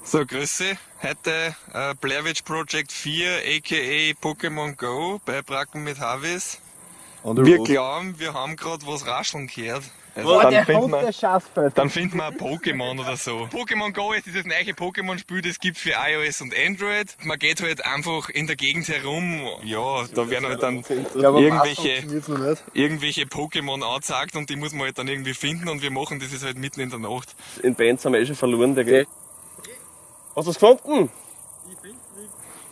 So, Grüße. Heute Blair Witch Project 4, aka Pokémon Go bei Bracken mit Havis. Wir glauben, wir haben gerade was rascheln gehört. Also, dann finden wir, dann finden wir ein Pokémon oder so. Pokémon Go ist dieses neue Pokémon-Spiel, das gibt für iOS und Android. Man geht halt einfach in der Gegend herum. Ja, da werden halt dann irgendwelche Pokémon angezeigt und die muss man halt dann irgendwie finden und wir machen das jetzt halt mitten in der Nacht. In Bands haben wir eh schon verloren, der geht. Hast du was gefunden?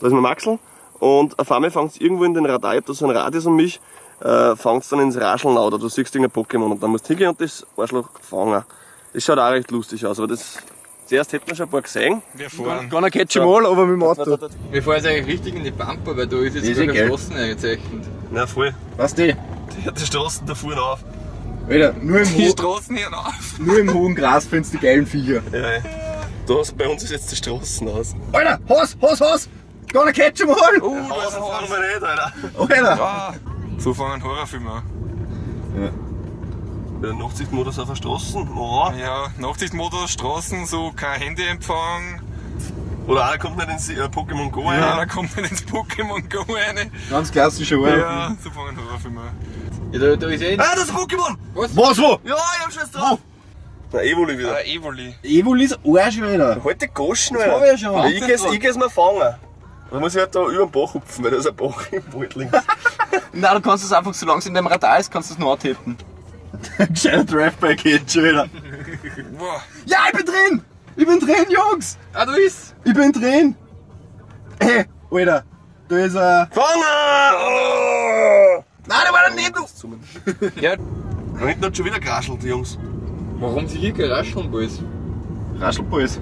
Da ist mein Maxl und auf einmal fängt es irgendwo in den Radar, ich hab da so einen Radius um mich, fängt es dann ins Rascheln an oder du siehst irgendein Pokémon und dann musst du hingehen und das Arschloch fangen. Das schaut auch recht lustig aus, aber das zuerst hätten wir schon ein paar gesehen. Wir fahren. Gonna catch 'em all, aber mit dem Auto. Wir fahren jetzt eigentlich richtig in die Pampa, weil da ist jetzt Ist gar keine eh geil. Straßen eingezeichnet. Na voll. Was die? Die Straßen da fuhren auf. Alter, nur im, Die ho Straßen hören auf. nur im hohen Gras findest du die geilen Viecher. Ja, ja. Da, bei uns ist jetzt die Straßen aus. Alter, Hass, Hass, Hass! Gonna catch 'em all! Da ist ein fahren Hase. wir nicht, Alter. Alter! Ah, so fangen Horrorfilme an. Der Nachtsichtmodus auf der Straße. Oh. Ja, Nachtsichtmodus, Straßen, so kein Handyempfang. Oder einer kommt nicht ins Pokémon Go Ja, rein. da kommt nicht ins Pokémon Go rein. Ganz klassischer Horror. Ja, so fangen Horrorfilme an. Ja, da ist eh. Ah, das ist ein Pokémon! Was, wo? Ja, ich hab schon was drauf! Na, Evoli wieder. Ah, Evoli. Evoli ist Arsch, Alter. Halt die Goschen, Das Alter. hab ich ja schon. Ja, ich geh's mal fangen. Da muss ich halt da über den Bach hupfen, weil da ist ein Bach im Wald links. Nein, du kannst es einfach, solange es in deinem Radar ist, kannst du es nur antippen. Gescheiter Drive-By geht schon wieder. Boah. Ja, ich bin drin! Ich bin drin, Jungs! Ah, da ist! Ich bin drin! Ey, Alter, da ist ein. Fangen! Oh! Nein, der war daneben! Du! Ja. Da hinten hat schon wieder geraschelt, die Jungs. Warum sie hier kein Rascheln, Boys? Raschelboys.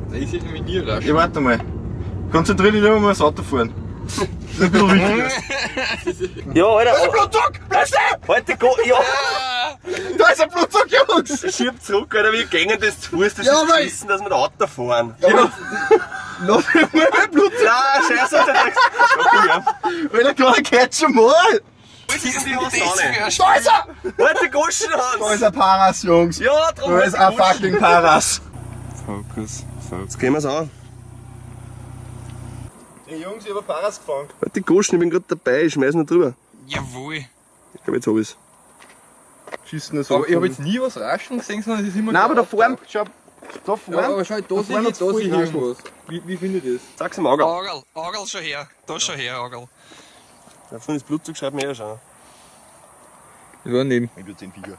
Da ist irgendwie nie Rascheln. Ja, warte mal. Konzentrier dich lieber mal aufs Autofahren. Das ist ein bisschen wichtiger. Ja, Alter. Da ist ein Blutzug! Bleib stehen! Halt die Go ja! Da ist ein Blutzug, Jungs! Schieb zurück, Alter, wir gängen das zu Fuß, das Ja, ist aber- geschissen, dass wir da Auto fahren. Ja, aber- Lass mich mal mein Blutzug! Nein, scheiße, Alter. Ja, komm her. Alter, gonna catch 'em all! Was ist denn das Das für für ein Da ist er! Halt die Goschen, Hans! Da ist ein Paras, Jungs! Ja, drum Da halt ist die ein Goschen. fucking Paras! Focus, Focus. Jetzt gehen wir's an. Hey Jungs, ich hab ein Paras gefangen. Halt die Goschen, ich bin grad dabei, ich schmeiß noch drüber. Jawohl. Ich glaub, jetzt hab ich's. Schießen das Aber ich hab jetzt nie was rascheln gesehen, sondern es ist immer. Nein, aber da vorne, schau, da vorne. Ja, aber schau, da sehe ich, hat's da voll sehe ich geraschelt. irgendwas. Wie findet ihr das? Sag's im Auge. Agerl, Agerl schon her. Da schon her, Agerl. Da vorne ist Blutzug, schreibt mir eh schon. Ich war neben. Ich bin 10 Viecher.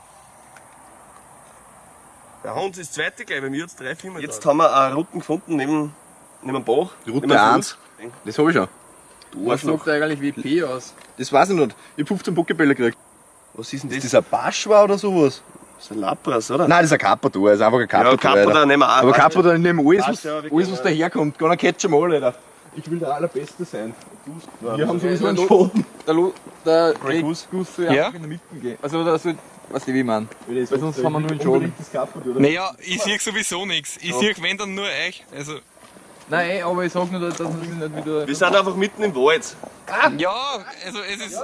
Der Hans ist zweite gleich, bei mir hat's 3, 4 Mal. Jetzt haben wir eine Routen gefunden neben dem Bach. Die Route Neben dem 1. Das hab ich schon. Du Was Arschloch. sagt eigentlich WP aus? Das weiß ich nicht. Ich hab 15 Pokébälle gekriegt. Was ist denn das? Ist das ein Baschwa oder sowas? Das ist ein Lapras, oder? Nein, das ist ein Carpador. Das ist einfach ein Carpador. Ja, Carpador Alter. nehmen wir auch. Aber Carpador nehmen wir alles, Passt, was, ja, wir alles, können- was daherkommt. Gonna catch 'em all, Alter. Ich will der Allerbeste sein. Wir haben sowieso einen Ja, Spaten. Der, Lo der Grey Goose. Goose soll Ja? einfach in der Mitte gehen. Also, der soll, weißt du, wie ich mein? Weil sonst haben wir nur einen Schaden. Das Carpador. Naja, ich sehe sowieso nichts. Ich sehe, wenn dann nur euch. Also, Nein, ey, aber ich sag nur, dass man sich nicht wieder. Wir sind einfach mitten im Wald. ja, also es ist.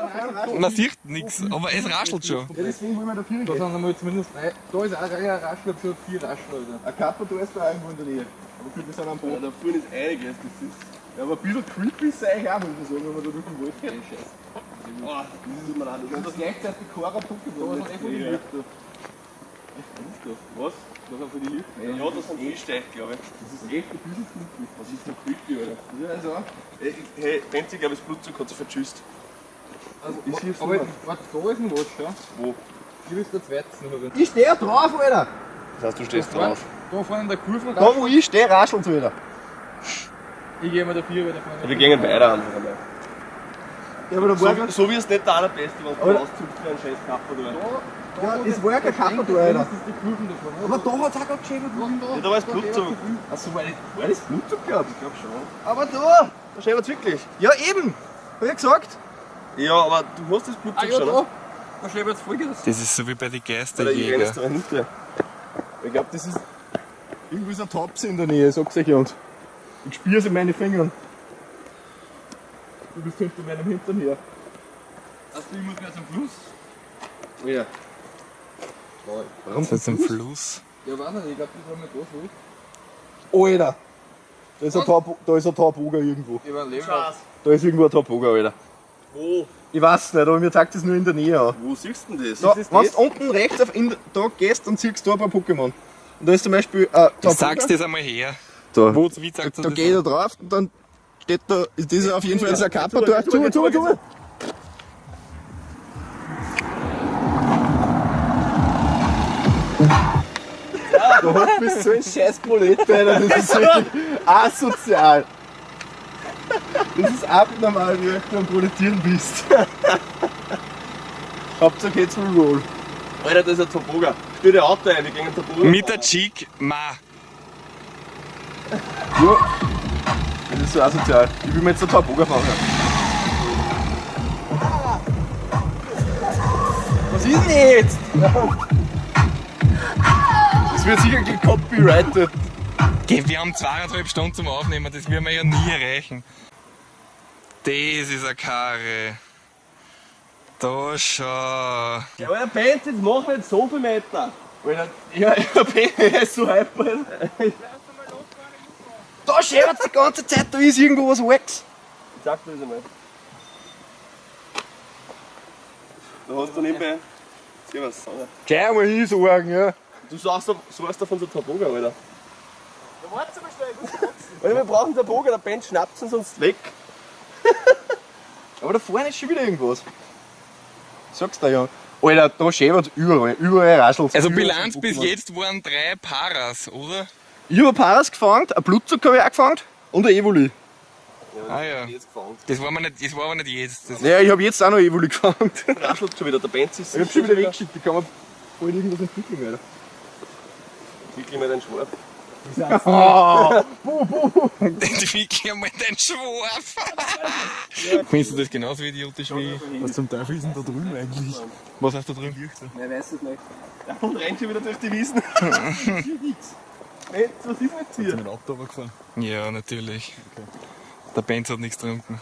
Man sieht nichts, aber es raschelt schon. Ja, deswegen wollen wir da Da sind einmal zumindest drei. Da ist auch ein Raschel, ich hab schon vier Raschel, Alter. Ein Carpador ist da irgendwo in der Nähe. Aber gut, wir sind am Boden. Da vorne ist einiges. Das ist. Ja, aber ein bisschen creepy ist es eigentlich auch, muss man sagen, wenn man da durch den Wald geht. Oh, das tut mir leid. Und das gleichzeitig Cora Pokémon. Da sind eh voll die Lichter. Was? Da sind voll die Lichter. Ja, das sind Fischteich, glaube ich. Das ist echt ein bisschen creepy. Was ist denn creepy, Alter? Ja, also. Hey, hey, Benzi, ich glaube, das Blutzug hat sich verschüsst. Also, Ich schieb's aber rüber. warte, da ist ein Watch, ja? Wo? Hier ist der zweite noch. Ich stehe drauf, Alter! Das heißt, du stehst Da vorne- Da vorne in der Kurve Da wo ich stehe, raschelt's wieder. Ich gehe mal dafür, weil da vorne. Wir gehen weiter einfach einmal. Ja, aber da war So, so wie es nicht der allerbeste, wenn du Aber- auszupfst wie ein scheiß Kappa, Ja, es war ja kein Carpador, Alter. Das ist die Kurven da vorne. Aber da hat's auch gerade geschäbert. Ja, da war das Blutzug. Achso, war das Blutzug gehabt? Ich glaube schon. Aber da! Da schäbert's wirklich. Ja, eben! Hab ich ja gesagt. Ja, aber du hast das Blutzug Ah ja, schon, da! ne? Da schäbert's voll das. Das ist so wie bei den Oder ich renn Geisterjäger. jetzt da hinter. Ich glaube, das ist. Irgendwo ist ein Topsy in der Nähe, sag's euch Jungs. Ich spür's in meine Fingern. Du bist hinter meinem Hintern her. Also ich muss mehr zum Fluss. Ja. Warum Das ist ein Fluss. Ja, weiß nicht, ich glaube, das war mir da so. Alter! Da ist ein Tauboga irgendwo. Ich war ein Leben. Da ist irgendwo ein Tauboga, Alter. Wo? Ich weiß nicht, aber mir zeigt das nur in der Nähe an. Wo siehst du denn das? Da, wenn du unten rechts auf in, da gehst, dann siehst du ein paar Pokémon. Und da ist zum Beispiel ein Tauboga. Sagst das einmal her. Da. Wo, wie sagt Da das? geh ich da drauf und dann steht da, ist das auf jeden Fall jetzt ein Kappa da. Zu, zu, zu. Du bist so ein scheiß Prolet, Alter. Das ist wirklich asozial. Das ist abnormal, wie du am Proletieren bist. Hauptsache jetzt mal Roll. Alter, das ist ein Toboga. Stell dir Auto ein, wir gehen einen Toboga. Mit der Cheek, ma. Ja. Das ist so asozial. Ich will mir jetzt einen Tauboga fahren. Was ist denn jetzt? Das wird sicher gecopyrighted. Geh, wir haben 2,5 Stunden zum Aufnehmen, das werden wir ja nie erreichen. Das ist eine Karre. Da schau. Ja, Alter, Benz, jetzt mach nicht so viel Meter. Alter, ja, ja, er ist so hyper. Da scheppert die ganze Zeit, da ist irgendwo was Wax. Ich sag dir das einmal. Da hast du nebenbei. Servus, Alter. Gleich mal hinsorgen, ja. Du sagst so von so Toboga, Alter. Ja, warte mal schnell, ich muss Alter, wir brauchen Toboga, der Benz schnappt uns sonst weg. Aber da vorne ist schon wieder irgendwas. Sag's dir ja. Alter, da scheppert überall, überall raschelt's. Also Überall Bilanz sind bis Pokémon. jetzt waren 3 Paras, oder? Ich hab ein Paras gefangen, ein Blutzucker hab ich auch gefangen und ein Evoli. Ah ja. Jetzt gefangen. Das war, mir nicht, das war aber nicht jetzt. Das Ja, ich hab jetzt auch noch Evoli gefangen. Raschelt schon wieder, der Benz ist. Ich hab schon wieder weggeschickt, die kann man voll irgendwas entwickeln, Alter. Entwickel mal deinen Schwarf. Entwickel mal deinen Schwarf. Findest du das genauso idiotisch wie ich? Was zum Teufel ist denn da drüben eigentlich? Was hast du da drüben? Nein, weiß es nicht. Und rennt schon wieder durch die Wiesen. Benz, was ist mit dir? Mit dem Auto gefahren. Ja, natürlich. Der Benz hat nichts getrunken.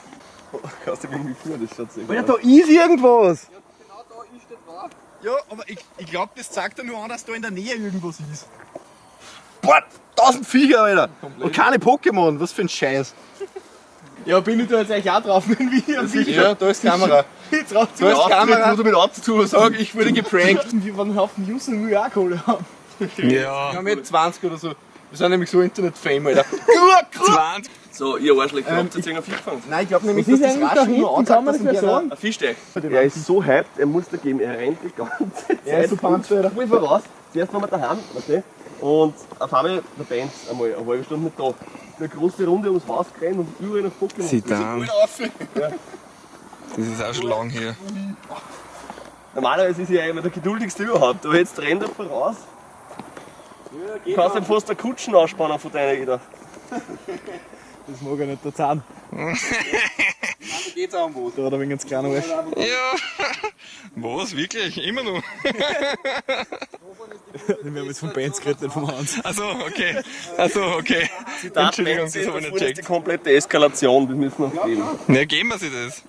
Kannst du irgendwie führen, das schaut sehr Alter, da ist irgendwas! Ja, genau da ist drauf. Ja, aber ich glaub, das zeigt ja nur an, dass da in der Nähe irgendwas ist. Boah, 1000 Viecher, Alter! Und keine Pokémon, was für ein Scheiß. Ja, bin ich da jetzt eigentlich auch drauf, wenn wir Ja, da ist die Kamera. Jetzt raus Da ist die Kamera. Wo du mit Auto zu Sag, ich wurde geprankt. Wir waren einen Haufen User, die wir auch Kohle haben. Ja. Wir haben jetzt 20 oder so. Wir sind nämlich so Internet-Fame, Alter. 20. So, ihr Arschlöcher, habt ihr jetzt irgendeinen Fisch gefangen? Nein, ich glaube nämlich, Was dass ist das eigentlich da Rascheln nur hinten? anzeigt, Kann man dass das ein wer sagen? Ein Fischteich. Er ist so hyped, er muss da geben, er rennt die ganze Zeit. Er ist so pumped, Alter. Voll voraus. Zuerst waren wir daheim, weißt du? Und auf einmal, der Benz einmal eine halbe Stunde nicht da. Eine große Runde ums Haus gerannt und überall nach Pokémon. Zidane. Das ist auch schon lang her. Normalerweise ist er ja immer der geduldigste überhaupt, aber jetzt rennt er voraus. Du kannst ihm fast eine Kutschen ausspannen von deiner jeder. Das mag er nicht, der Zahn. Geht's auch um was. Da hat er einen ganz kleinen Arsch. Ja. Was? Wirklich? Immer noch? Den werden wir jetzt vom Benz geredet, nicht vom Hans. Also okay. Also okay. Zitat Entschuldigung, Benz, das habe ich nicht vorne ist die gecheckt. komplette Eskalation, das müssen wir uns geben. Na, geben wir sich das.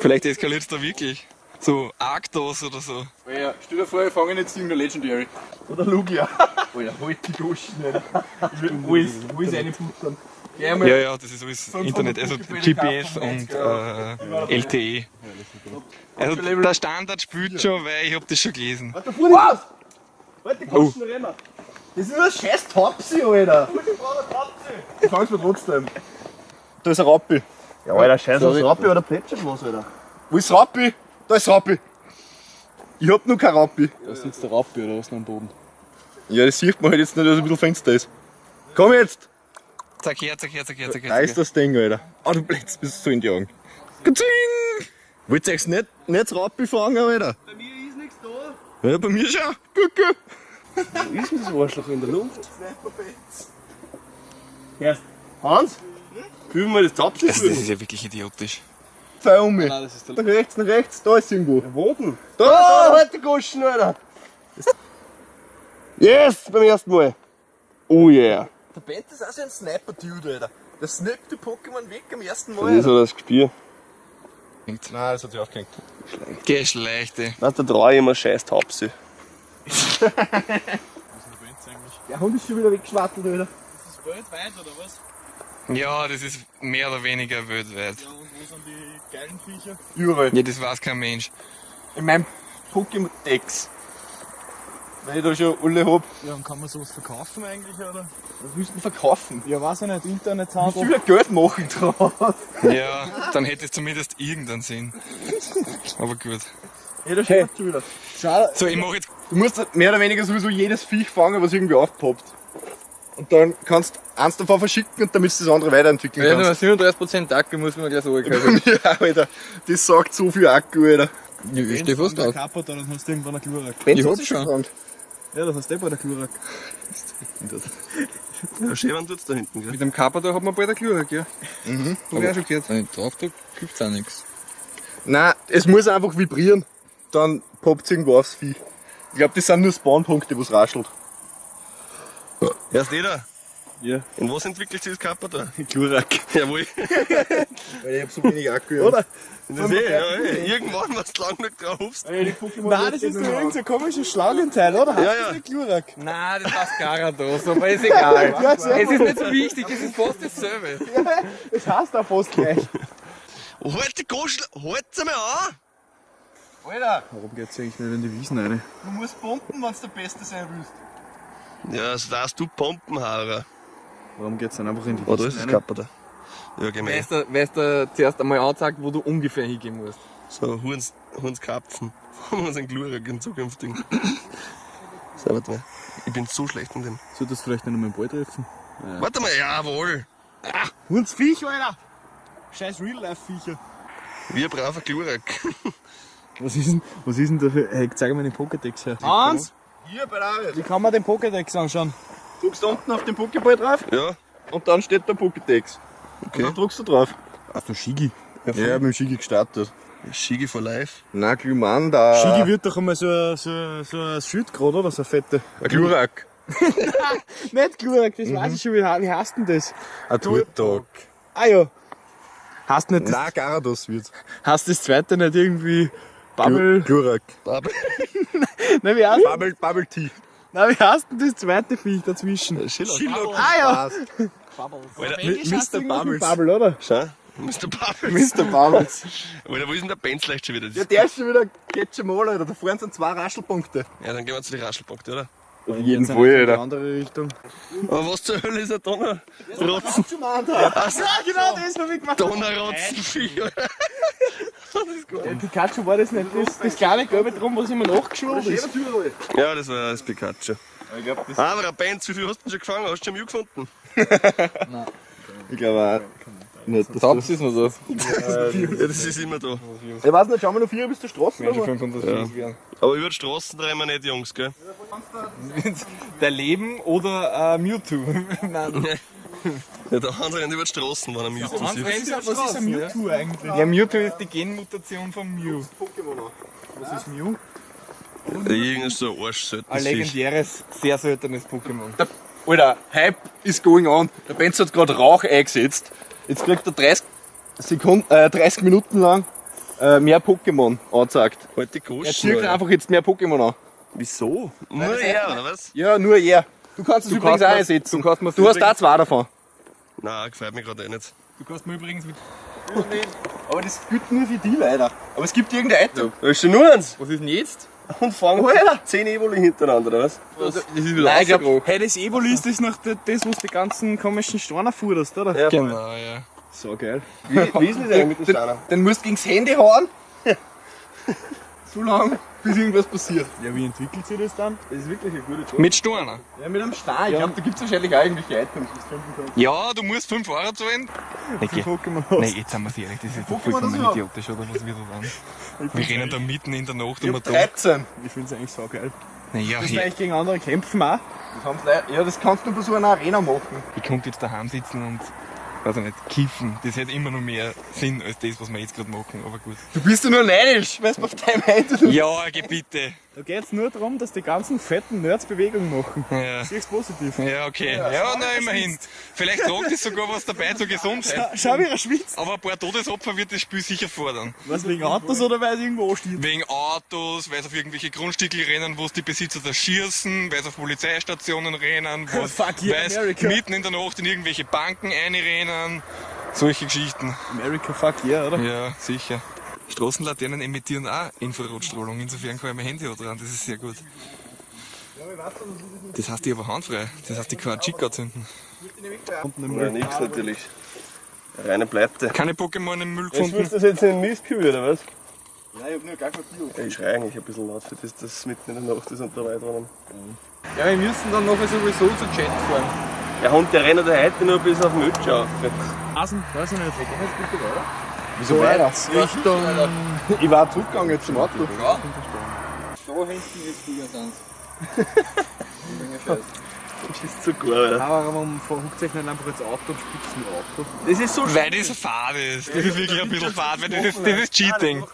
Vielleicht eskaliert es da wirklich. So Arktos oder so. Ja, stell dir vor, wir fangen jetzt irgendein Legendary. Oder Lugia. Alter, halt die Goschen, Alter. Ich will alles, alles reinfuttern. Geh einmal Ja, ja, das ist alles Internet, also GPS und LTE. Also der Standard spielt schon, weil ich hab das schon gelesen. Da vorne ist was! Halt die Kutschen, oh. rennen! Das ist nur ein scheiß Topsy, Alter. Ich fang's mir trotzdem. Da ist ein Rappi. Ja, Alter, scheiß aufs Rappi oder plätschert was, Alter. Wo ist Rappi? Da ist Rappi. Ich hab nur kein Rappi. Da sitzt der Rappi oder was noch am Boden. Ja, das sieht man halt jetzt nicht, dass es ein bisschen finster ist. Komm jetzt! Zack her, zack her, zack her, zack her. Da ist das Ding, Alter. Ah, du blitzt bist so in die Augen. Katzing! Wollt ihr euch nicht das Rappi fangen, Alter? Bei mir ist nichts da. Ja, bei mir schon. Gucke. Wo ist denn das Arschloch in der Luft? Erst. Hans? Kühlen wir das Tapsi Also, das ist ja wirklich idiotisch. Zwei um mich. Nein, das ist der Nach rechts, nach rechts, da ist irgendwo. Wo denn? Da! Da, halt die Goschen, Alter! Yes, beim ersten Mal. Oh yeah. Der Bent ist auch so ein Sniper-Dude, Alter. Der snippt die Pokémon weg am ersten Das Mal. ist so das Gespür. Nein, das hat sich aufgehängt. Geschlechte. Weißt du, da trau ich immer scheiß Tapsi. Der Hund ist schon wieder weggeschwattelt, Alter. Das weltweit oder was? Ja, das ist mehr oder weniger weltweit. Ja, und wo sind die geilen Viecher? Überall. Ja, das weiß kein Mensch. In meinem Pokédex. Weil ich da schon alle hab. Ja, und kann man sowas verkaufen eigentlich, oder? Was willst du denn verkaufen? Ja, weiß ich nicht, Du Internethandel. willst Geld machen draus. Ja, dann hätte es zumindest irgendeinen Sinn. Aber gut. Ja, da steht schon wieder. Schade. So, ich mache jetzt. Du musst mehr oder weniger sowieso jedes Viech fangen, was irgendwie aufpoppt. Und dann kannst du eins davon verschicken und damit du das andere weiterentwickeln Wenn kannst. wir 37% Akku muss man gleich so kaufen. Ja, Alter. Das sagt so viel Akku, Alter. Ich steh fast drauf. Kaputt, dann hast du irgendwann einen Glurak. Ich hab schon. Ja, das hast du eh bald einen Glurak. Ja, schön, tut's da hinten, gell? Mit dem Carpador hat man bald einen Glurak, ja. Mhm. Hab ich auch schon gehört. Wenn ich drauf drück, gibt's auch nichts. Nein, es muss einfach vibrieren. Dann poppt's irgendwo aufs Vieh. Ich glaube, das sind nur Spawnpunkte, wo's raschelt. Ja, ist der da. Ja. In was entwickelt sich das Carpador? Glurak. Jawohl. Weil ich hab so wenig Akku. Oder? Das eh, ja, eh. Irgendwann, wenn du lang genug drauf hupst. Nein, das ist nur irgendein so komisches Schlangenteil, oder? Heißt Ja, das ja. nicht Glurak? Nein, das heißt Garados, aber ist egal. Ja, sehr Es ist nicht so wichtig, es ist fast dasselbe. Das heißt auch fast gleich. Halt die Goschel, halt's einmal an! Alter, Warum geht's eigentlich nicht in die Wiesen rein? du musst pumpen, wenn du der Beste sein willst. Ja, das darfst du Pumpenhaarer. Warum geht's dann einfach in die Oh, da Wiesen ist das rein? Carpador. Ja, geh mal. Weißt du, zuerst einmal anzeigt, wo du ungefähr hingehen musst. So, Huns, Hunskarpfen. Von unseren Glurak in zukünftigen. So, warte mal. Ich bin so schlecht in dem. Solltest du vielleicht nicht nochmal den Ball treffen? Warte mal, jawohl. Hundsviech, Alter! Scheiß Real-Life-Viecher. Wir brauchen Glurak. Was ist denn da für. Hey, zeig mir den Pokédex her. Hans! Hier bei der Arbeit. Wie kann man den Pokédex anschauen? Drückst unten auf den Pokéball drauf Ja, und dann steht der Pokédex. Okay. Und dann drückst du drauf. Ach du Shigi. Ja, ich hab mit dem Shigi gestartet. Shigi for life. Na, Glumanda. Shigi wird doch einmal so ein Schild gerade, oder? So ein fette. Ein Glurak. Nicht Glurak, das weiß ich schon. Wie heißt denn das? Ein Turtok. Ah ja. Heißt nicht das, Na, Garados wird. heißt das zweite nicht irgendwie Bubble? Glurak. Bubble. Nein, wie heißt, Bubble Tea. nein, wie heißt denn das zweite Viech dazwischen? Schillock. Ah ja! Alter, Mr. Bubbles. Bubble, oder? Schau. Mr. Bubbles. Mr. Bubbles. Alter, wo ist denn der Benz leicht schon wieder? Ja, der ist schon wieder Catch 'em all, Alter. Da vorne sind zwei Raschelpunkte. Ja, dann gehen wir zu den Raschelpunkten, oder? Auf jeden Fall, In die Alter. andere Richtung. Aber was zur Hölle ist ein Donner? Rotzen. Ja, genau, das hab ich gemacht. Donnerrotzenvieh, Alter. Ja, Pikachu war das nicht, das kleine gelbe drum, was immer nachgeschwurbelt ist. Ja, das war das Pikachu. Ich glaub, das Aber der Benz, wie viel hast du denn schon gefangen? Hast du schon Mew gefunden? Ich glaube auch. Nicht, dass Taubs ist noch das. Ja, das ist immer da. Ich weiß nicht, schauen wir noch vier bis zur Straße Wenn schon oder? 550 werden. Aber über die Straßen drehen wir nicht, Jungs, gell? Der Leben oder Mewtwo? Nein. Ja, der Hans rennt über die Straßen, wenn er Mew Hans sieht. rennt über die Was ist ein Straßen, ja. Mewtwo eigentlich? Ja, Mewtwo ist die Genmutation von Mew. Was ist Mew? Irgend so ein Arsch Ein seltenes Viech. legendäres, sehr seltenes Pokémon. Alter, Hype is going on. Der Benz hat gerade Rauch eingesetzt. Jetzt kriegt er 30 Sekunden, 30 Minuten lang mehr Pokémon angezeigt. Halt die Er Goschen, zieht Alter. einfach jetzt mehr Pokémon an. Wieso? Nur er, oder was? Ja, nur er. Du kannst es Du übrigens kannst auch mir's- einsetzen. du kannst mir's Du hast übrigens- auch zwei davon. Nein, gefällt mir gerade eh nicht. Du kannst mir übrigens mit. Aber das gilt nur für die leider. Aber es gibt irgendein Item. Da ist schon nur eins. Was ist denn jetzt? Und fangen 10 Evoli hintereinander, oder was? Das ist wieder Nein, ich glaub, rausgebrochen. hey, das Evoli ist das noch das, was die ganzen komischen Steine futterst, oder? Ja. Genau, ja. So geil. Wie ist denn das eigentlich mit den Steinen? Dann musst du gegens Handy hauen. So lange, bis irgendwas passiert. Ja, wie entwickelt sich das dann? Das ist wirklich eine gute Frage. Mit Steinen. Ja, mit einem Stein. Ich glaube, da gibt es wahrscheinlich auch irgendwelche Items, die du finden kannst. Ja, du musst 5 Euro zahlen. Okay. Pokémon Nein, jetzt sind wir ehrlich, das ist jetzt Pokémon vollkommen das überhaupt? idiotisch, oder? Was wir da tun. Wir rennen da mitten in der Nacht um Ich hab 13. Ich find's eigentlich so geil. Naja, Kannst du hey, eigentlich gegen andere kämpfen auch? Das haben's leider. Ja, das kannst du bei so einer Arena machen. ich könnte jetzt daheim sitzen und, weiß ich nicht, kiffen. Das hätte immer noch mehr Sinn als das, was wir jetzt gerade machen, aber gut. Du bist ja nur neidisch, weißt du, auf deinem Handy. Ja, geh bitte. Da geht's nur darum, dass die ganzen fetten Nerds Bewegung machen. Ja. Sieh's positiv. Ja, okay. Ja, na immerhin. Vielleicht tragt es sogar was dabei zur Gesundheit. Schau, wie er schwitzt. Aber ein paar Todesopfer wird das Spiel sicher fordern. Was, wegen Autos oder weil es irgendwo ansteht? Wegen Autos, weil sie auf irgendwelche Grundstücke rennen, wo es die Besitzer da schießen, weil sie auf Polizeistationen rennen, wo Fuck yeah, weil sie America. mitten in der Nacht in irgendwelche Banken einrennen. Solche Geschichten. America, fuck yeah, oder? Ja, sicher. Straßenlaternen emittieren auch Infrarotstrahlung, insofern kann ich mein Handy auch dran, das ist sehr gut. Das heißt, ich habe handfrei, das heißt, ich kann auch Chica zünden. Ja, nix natürlich. Reine Pleite. Keine Pokémon im Müll Jetzt gefunden. willst du das jetzt in den Mistkübel, oder was? Nein, ich hab nur gar kein Bier. Ich schreie eigentlich ein bisschen laut für das, dass es mitten in der Nacht ist und da Leute drinnen. Ja, wir müssen dann nachher sowieso zu Chat fahren. Der Hund, der rennt ja heute nur bis auf den Ötscher auf. Asen, weiß ich nicht. Wieso weiter? Richtung. Ich war zurückgegangen jetzt zum Auto. Ja. Da hinten ist die ganz. Scheiß. Das ist zu gut, Alter. Aber warum verhuckt sich nicht einfach ins Auto und spielt mit Auto? Das ist so Weil das fad ist. Das ist wirklich ein bisschen fad, weil das ist Cheating.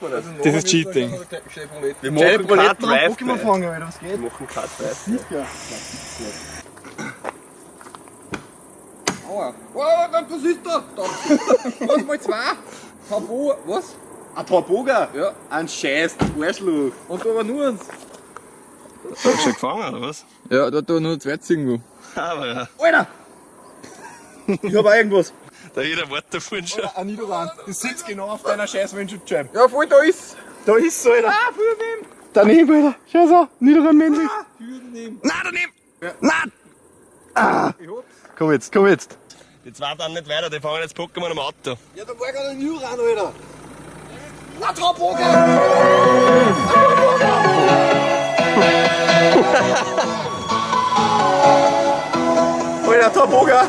Das ist Cheating. Wir machen kein Drive. Pokémon fangen, Alter, was Wir geht? machen kein Drive. Sicher. Aua. Oh, was ist da? Da. Was, mal zwei? Tabo, was? Ein Tauboga? Ja. Ein Scheiß, du Arschloch. Und da war nur eins. Hast du schon gefangen, oder was? Ja, da da nur zwei irgendwo. Aber ja. Alter! Ich hab auch irgendwas. Da jeder Wort davon schon. Ein Nidoran. Das sitzt genau auf deiner scheiß Windschutzscheibe. Ja, voll, da ist. Da ist so, Alter. Ah, für wem? Daneben, Alter. Schau so, Nidoran männlich. Nein, daneben! Nein! Komm jetzt, komm jetzt. Die zwei dann nicht weiter, die fangen jetzt Pokémon am Auto. Ja, da war gerade ein Nidoran, Alter. Na, Tauboga! Alter, Tauboga.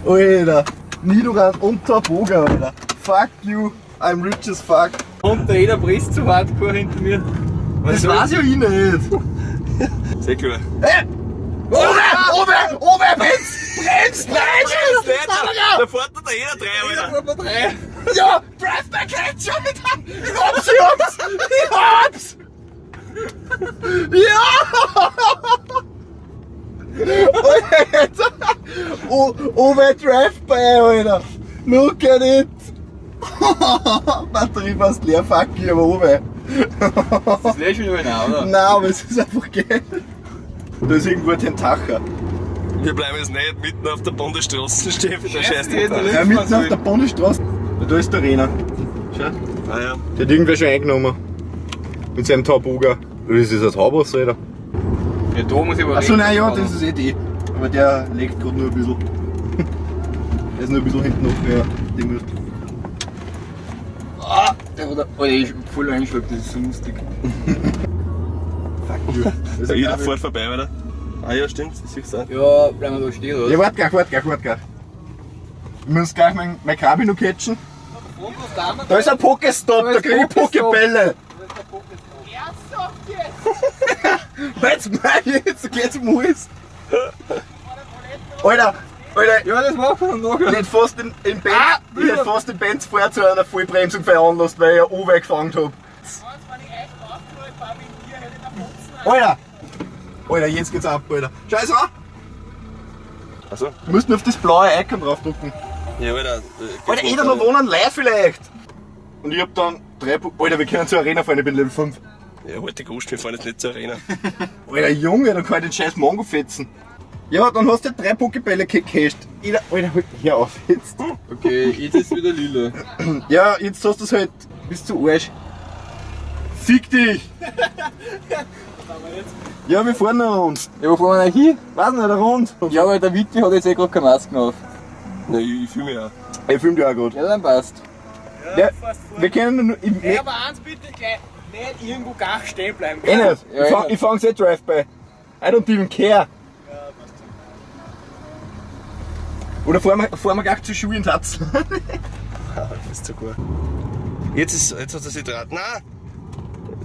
Alter, Nidoran und Tauboga, Alter. Fuck you, I'm rich as fuck. Und der jeder presst zu hardcore hinter mir. Das weiß ja ich nicht. Sehr klar. Hey! Obe! Obe! Obe! Bremst! Bremst! Bremst! Da fährt da jeder drei, Alter. Aber drei. Ja! Drive by Catch, Alter! Ich hab's! Ich hab's! Ich hab's! Ja! Alter! Oh, Obe Drive by, Alter! Look at it! Batterie fast leer, fuck you, aber Obe. Das ist schon wieder nah, oder? Nein, aber es ist einfach geil. Da ist irgendwo ein Tentacher. Wir bleiben jetzt nicht mitten auf der Bundesstraße stehen für den Scheiß. Ja, mitten auf der Bundesstraße. Da ist der Renner. Schau. Ah ja. Der hat irgendwer schon eingenommen. Mit seinem Tauboga. Das ist ein Taubos, Alter. Ja, da muss ich aber Achso, nein, ja, reden. das ist eh die. Aber der legt gerade nur ein bisschen. Der ist nur ein bisschen hinten noch, ja. Ding ist. Ah, der hat Alter, ich hab voll eingeschleppt, das ist so lustig. Fuck you. Das Da ist jeder ein fährt vorbei, oder? Ah ja, stimmt, das siehst du auch. Ja, bleiben wir da stehen, oder? Ja, warte gleich, warte gleich, warte gleich. Ich muss gleich mein Krabi noch catchen. Da ist ein Pokestop, da krieg ich Pokebälle. Jetzt mal, jetzt geht's um alles. Alter, Alter, Ja, das machen wir dann nachher. ich hätte fast den, den Benz, ich hätte fast den Benz vorher zu einer Vollbremsung veranlasst, weil ich ja Owe gefangen hab. Alter! Alter, jetzt geht's ab, Alter. Scheiße! Achso. Wir müssen auf das blaue Icon draufdrücken. Ja, Alter. Alter, jeder noch wohnen live vielleicht! Und ich hab dann drei Alter, wir können zur Arena fahren, ich bin Level 5. Ja, halt die Gust, wir fahren jetzt nicht zur Arena. Alter Junge, dann kann ich den scheiß Mongo fetzen. Ja, dann hast du drei Pokebälle gecasht. Alter, Alter, halt, hör auf jetzt. Okay, jetzt ist wieder lila. Ja, jetzt hast du's halt. Bist du Arsch. Fick dich! Ja, wir fahren noch rund. Ja, wo fahren wir denn hin? Weiß nicht, eine Rund. Ja, weil der Witti hat jetzt eh gerade keine Masken auf. Nein, ich fühle mich auch. Ich film dich auch gut. Ja, dann passt. Ja, wir können nur. Ich, Hey, aber eins bitte gleich, nicht irgendwo gar stehen bleiben. eh nicht. Ja, Ich fang, eh ich fang's eh Drive-by. I don't even care. Oder fahren wir gleich zur Schule in Satz. Das ist zu gut. Jetzt hat er sich draht. Nein!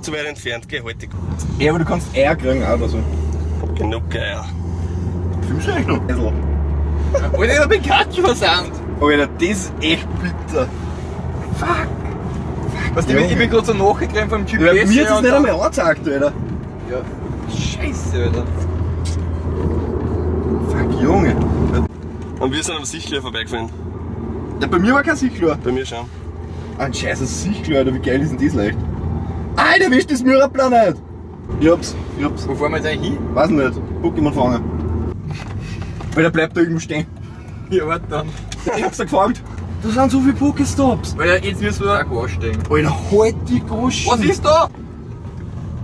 Zu weit entfernt, geh halt die Ja, aber du kannst Eier kriegen auch oder so. Genug Eier. Filmst du eigentlich noch? Alter, ich hab Pikachu versandt. Alter, das ist echt bitter. Weißt du, ich bin gerade so nachgerannt vom GPS. Ja, mir ist das und nicht dann- einmal angezeigt, Alter. Ja. Scheiße, Alter. Fuck, Junge. Und wir sind am Sichler vorbeigefahren. Ja, bei mir war kein Sichler. Bei mir schon. Ein scheiß Sichler, Alter, wie geil ist denn das leicht? Alter, wie ist das Myrrha-Planet? Ich hab's, ich hab's. Wo fahren wir jetzt eigentlich hin? Weiß nicht, Pokémon fangen. Weil der bleibt da irgendwo stehen. Ja, warte dann. Ich hab's da gefangen. Da sind so viele Pokestops. Weil jetzt müssen wir auch ansteigen. Alter, halt die Goschen. Was ist da?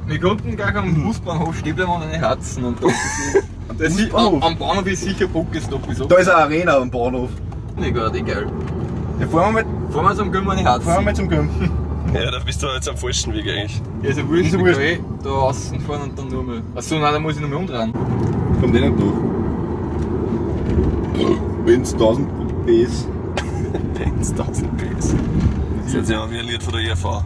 Wir konnten gar am Busbahnhof stehen bleiben und eine Herzen und das ist, Busbahnhof? am Bahnhof ist sicher Pokestop, wieso? Da ist eine Arena am Bahnhof. Nicht gerade, egal. Ja, fahren wir mal, Fahren wir zum Gümmer eine Herzen. fahren wir mal zum Gömm. Ja, da bist du jetzt am falschen Weg eigentlich. Ja, ist ja wurscht, Ist ja ich wurscht. kann eh da außen fahren und dann nur mal. Achso, nein, da muss ich noch mal umdrehen. Kommt eh nicht durch. Wenn's 1000 Ps. Wenn's 1000 PS. Das hört sich an wie ein Lied von der ERV.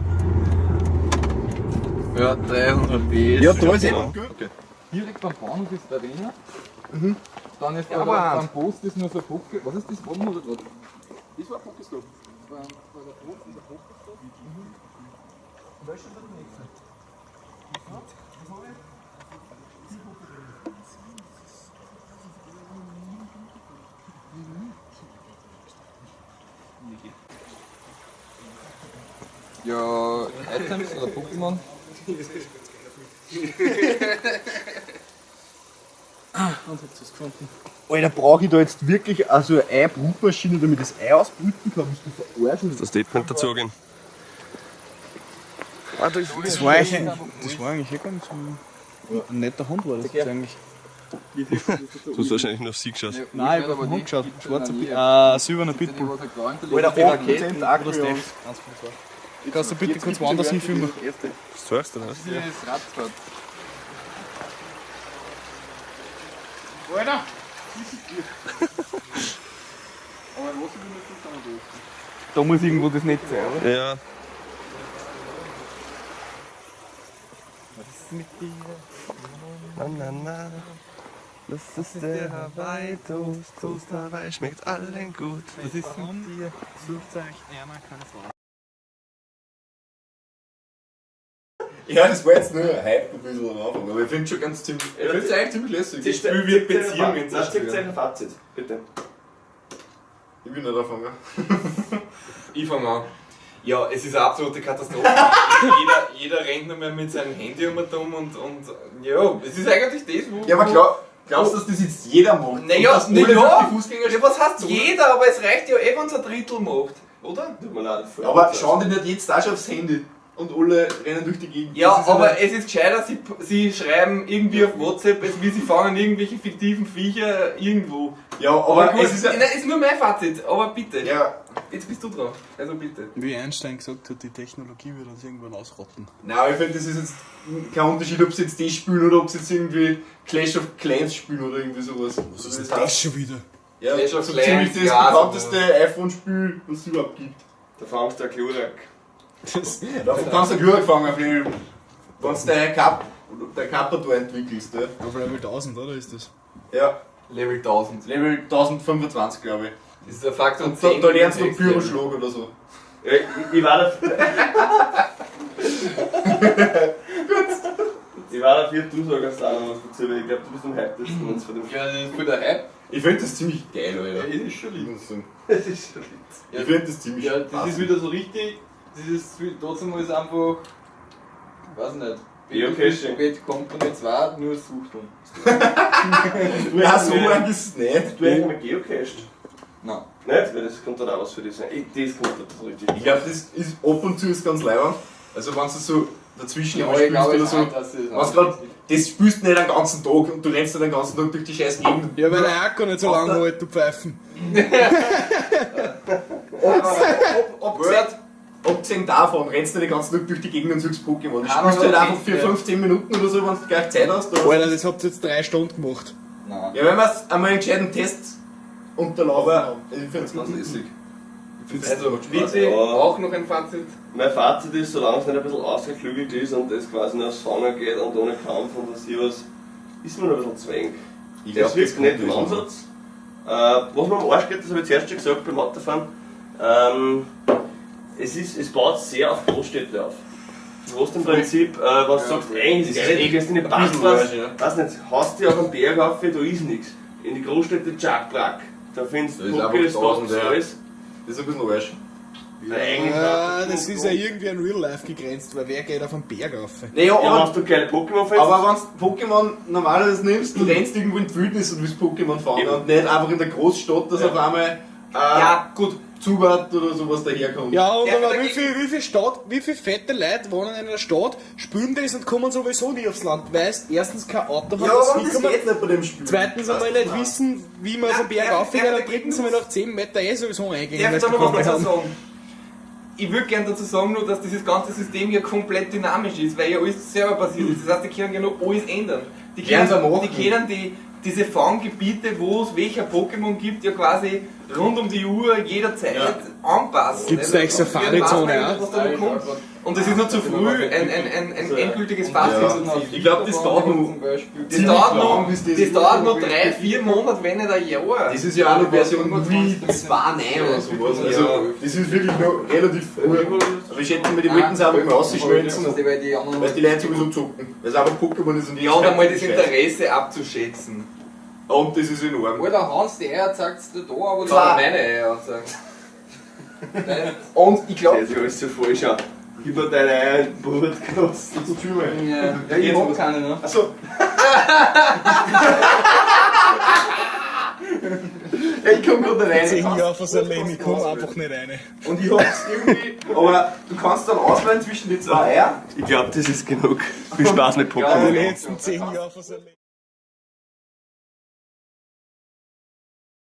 Ja, 300 PS. Ja, da ist eh. Genau. Okay. Direkt beim Bahnhof ist die Arena. Dann ist Ja, da aber beim Post ist nur so ein Poke. Was ist das? Warum oder gerade? Das war ein Pokestop. Bei der Post ist ein Pokestop. Mhm. Und da ist schon der nächste. Ja, Items oder Pokémon. Alter, brauche ich da jetzt wirklich also eine Ei-Brutmaschine, damit ich das Ei ausbrüten kann? Musst du verarschen? Das Statement dazu gehen. Das war eigentlich, das war eigentlich eh ganz ein, ein netter Hund, war das jetzt eigentlich. Du hast wahrscheinlich nur auf sie geschaut. Nein, ich hab auf den Hund geschaut. Schwarzer, silberner Pitbull. Alter, 8% Akku. Oder Steph. Eins von zwei. Kannst du bitte kurz woanders hinfilmen? Das hörst du, oder was? Das Radfahrt. Da muss irgendwo das Netz sein, oder? Ja. Na, na, na. Das ist der Hawaii Toast, Toast Hawaii schmeckt allen gut. Das ist mit dir. Sucht euch einer keine Frau. Ja, das war jetzt nur ein Hype ein bisschen am Anfang, aber ich finde schon ganz ziemlich. Ich finde es eigentlich ziemlich lässig. Das Spiel wird Beziehungen zerstören. ein Fazit, bitte. Ich bin nicht anfangen. Ich fang an. Ja, es ist eine absolute Katastrophe. Jeder rennt nur mehr mit seinem Handy um und um und ja, es ist eigentlich das, wo. Ja, aber klar, glaubst du, dass das jetzt jeder macht? Naja, Und dass na alle ja. durch die Fußgänger Ja, was heißt jeder? Aber es reicht ja eh, wenn es ein Drittel macht, oder? Tut mir leid. Aber schauen die nicht jetzt auch schon aufs Handy und alle rennen durch die Gegend? Ja, Das ist aber nicht- es ist gescheiter, sie schreiben irgendwie auf WhatsApp, als wie sie fangen irgendwelche fiktiven Viecher irgendwo. Ja, aber gut, es ist ja. nein, ist nur mein Fazit, aber bitte. Ja, Jetzt bist du dran. Also bitte. Wie Einstein gesagt hat, die Technologie wird uns irgendwann ausrotten. nein, aber ich finde, das ist jetzt kein Unterschied, ob sie jetzt das spielen oder ob sie jetzt irgendwie Clash of Clans spielen oder irgendwie sowas. Was Was ist denn das schon wieder? Ja, Clash of so Clans, ziemlich das ja, bekannteste iPhone-Spiel, was es überhaupt gibt. Da fangst du ein Klorak. Davon kannst du Glück fangen, auf jeden Fall. Wenn du dein Cup, dein Kappa entwickelst, ja. Auf Level 1000, oder ist das? Ja, Level 1000. Level 1025, glaube ich. Das ist ein Faktor Und da, 10. da lernst du Next Pyroschlag oder so. Ja, ich war dafür. Ich war dafür, du sagst auch noch was dazu, weil ich glaube, du bist am hypesten jetzt von dem Level. Ja, das ist voll der Hype. Ich finde das ziemlich geil, Alter. Ja, das ist schon Ich lieb. muss sagen. Das ist schon Ich finde das ziemlich Ja, das ist passend. wieder so richtig. Das ist trotzdem ist einfach. Weiß nicht. Geocaching. Bad Company 2, nur Suchtung. Ja, so arg ist es nicht. Du eigentlich mal geocached? Nein. Nicht? Weil das kommt dann auch was für dich sein. Das kommt dann so richtig. Ich glaube, das ist ab und zu ist ganz leibend. Also wenn du so dazwischen Ja, einmal ich spielst glaube oder jetzt so. auch, dass das Was grad, das spielst du nicht den ganzen Tag und du rennst nicht den ganzen Tag durch die scheiß Gegend. Ja, weil der Akku nicht so Auf lange der- hält, du Pfeifen. Abgesehen davon rennst du den ganzen Tag durch die Gegend und suchst Pokémon. Das Aber spielst du halt so einfach für ja. 15 Minuten oder so, wenn du gleich Zeit hast. Oder Alter, das habt ihr jetzt 3 Stunden gemacht. Nein. Ja, wenn wir es einmal einen gescheiten Test unterlaufen haben. Ich finde es ganz lässig. Also, bitte, Ja. auch noch ein Fazit. Mein Fazit ist, solange es nicht ein bisschen ausgeklügelt ist und es quasi nur aufs Fangen geht und ohne Kampf und was hier was, ist mir noch ein bisschen zwäng. Ich Es wirkt das nicht im kommt Ansatz, Was mir am Arsch geht, das habe ich zuerst schon gesagt beim Autofahren, es baut sehr auf Großstädte auf. Du hast im Prinzip, was du sagst, eigentlich ist geil, du gehst in die Parkplatz, weiß nicht, haust dich auf den Berg auf, da ist nichts. In die Großstädte Tschakbrak, da findest Da du ist einfach Pokéstops, tausend, ja. alles. Das ist ein bisschen Arsch. Weil eigentlich Ah, das ist ja irgendwie an Real Life gegrenzt, weil wer geht auf einen Berg auf? Naja, Ja, aber, wenn du geile Pokémon findest, aber wenn du Pokémon normalerweise nimmst, du rennst irgendwo in die Wildnis und willst Pokémon fangen Eben. und nicht einfach in der Großstadt, dass auf einmal Ja, gut. Zubat oder sowas daherkommt. Ja, und Ja, aber aber wie viel fette Leute wohnen in einer Stadt, spülen das und kommen sowieso nie aufs Land, weil sie erstens kein Auto haben, Ja, das aber das hinkommen. geht nicht bei dem Spiel. Zweitens einmal nicht wissen, wie man vom Berg Ja, aufgeht ja, und drittens einmal nach 10 Meter eh sowieso reingehen, Darf weil ich sie da noch was die dazu haben. sagen? Ich würde gerne dazu sagen, nur, dass dieses ganze System ja komplett dynamisch ist, weil ja alles selber passiert ist. Das heißt, die können ja noch alles ändern. Die Werden's können, auch machen. die können diese Fanggebiete, wo es welcher Pokémon gibt, ja quasi rund um die Uhr jederzeit anpassen. Gibt's da echt Safari-Zone auch? Was da noch kommt. Und es ist noch zu früh, ein endgültiges Fazit zu ziehen. Ich glaube, das dauert noch. Das dauert noch, lang, bis das- das dauert noch 3, 4 Monate, wenn nicht ein Jahr. Das ist ja auch noch Version 2.9 oder sowas. Also, das ist wirklich noch relativ früh. Aber ich schätze mal, die wollten es einfach mal ausschmelzen, Weil die anderen weil die Leute sowieso zocken. Weil es einfach Pokémon ist und Ja, und einmal das Interesse abzuschätzen. Und das ist enorm. Alter, Hans, die Eier zeigt's dir da, aber die Zwei. Meine Eier sagen. Und ich glaube, das ist alles so falsch an. Gib mir deine Eier in den Brutkasten. Ja, ich hab keine, ne? Achso. Ja, ich komm gerade nicht rein. 10 Jahre von seinem Leben, ich komm einfach nicht rein. Und ich hab's irgendwie. Aber du kannst dann auswählen zwischen die zwei Eier. Ich glaube, das ist genug. Viel Spaß mit Pokémon. Die letzten 10 Jahre von seinem Leben.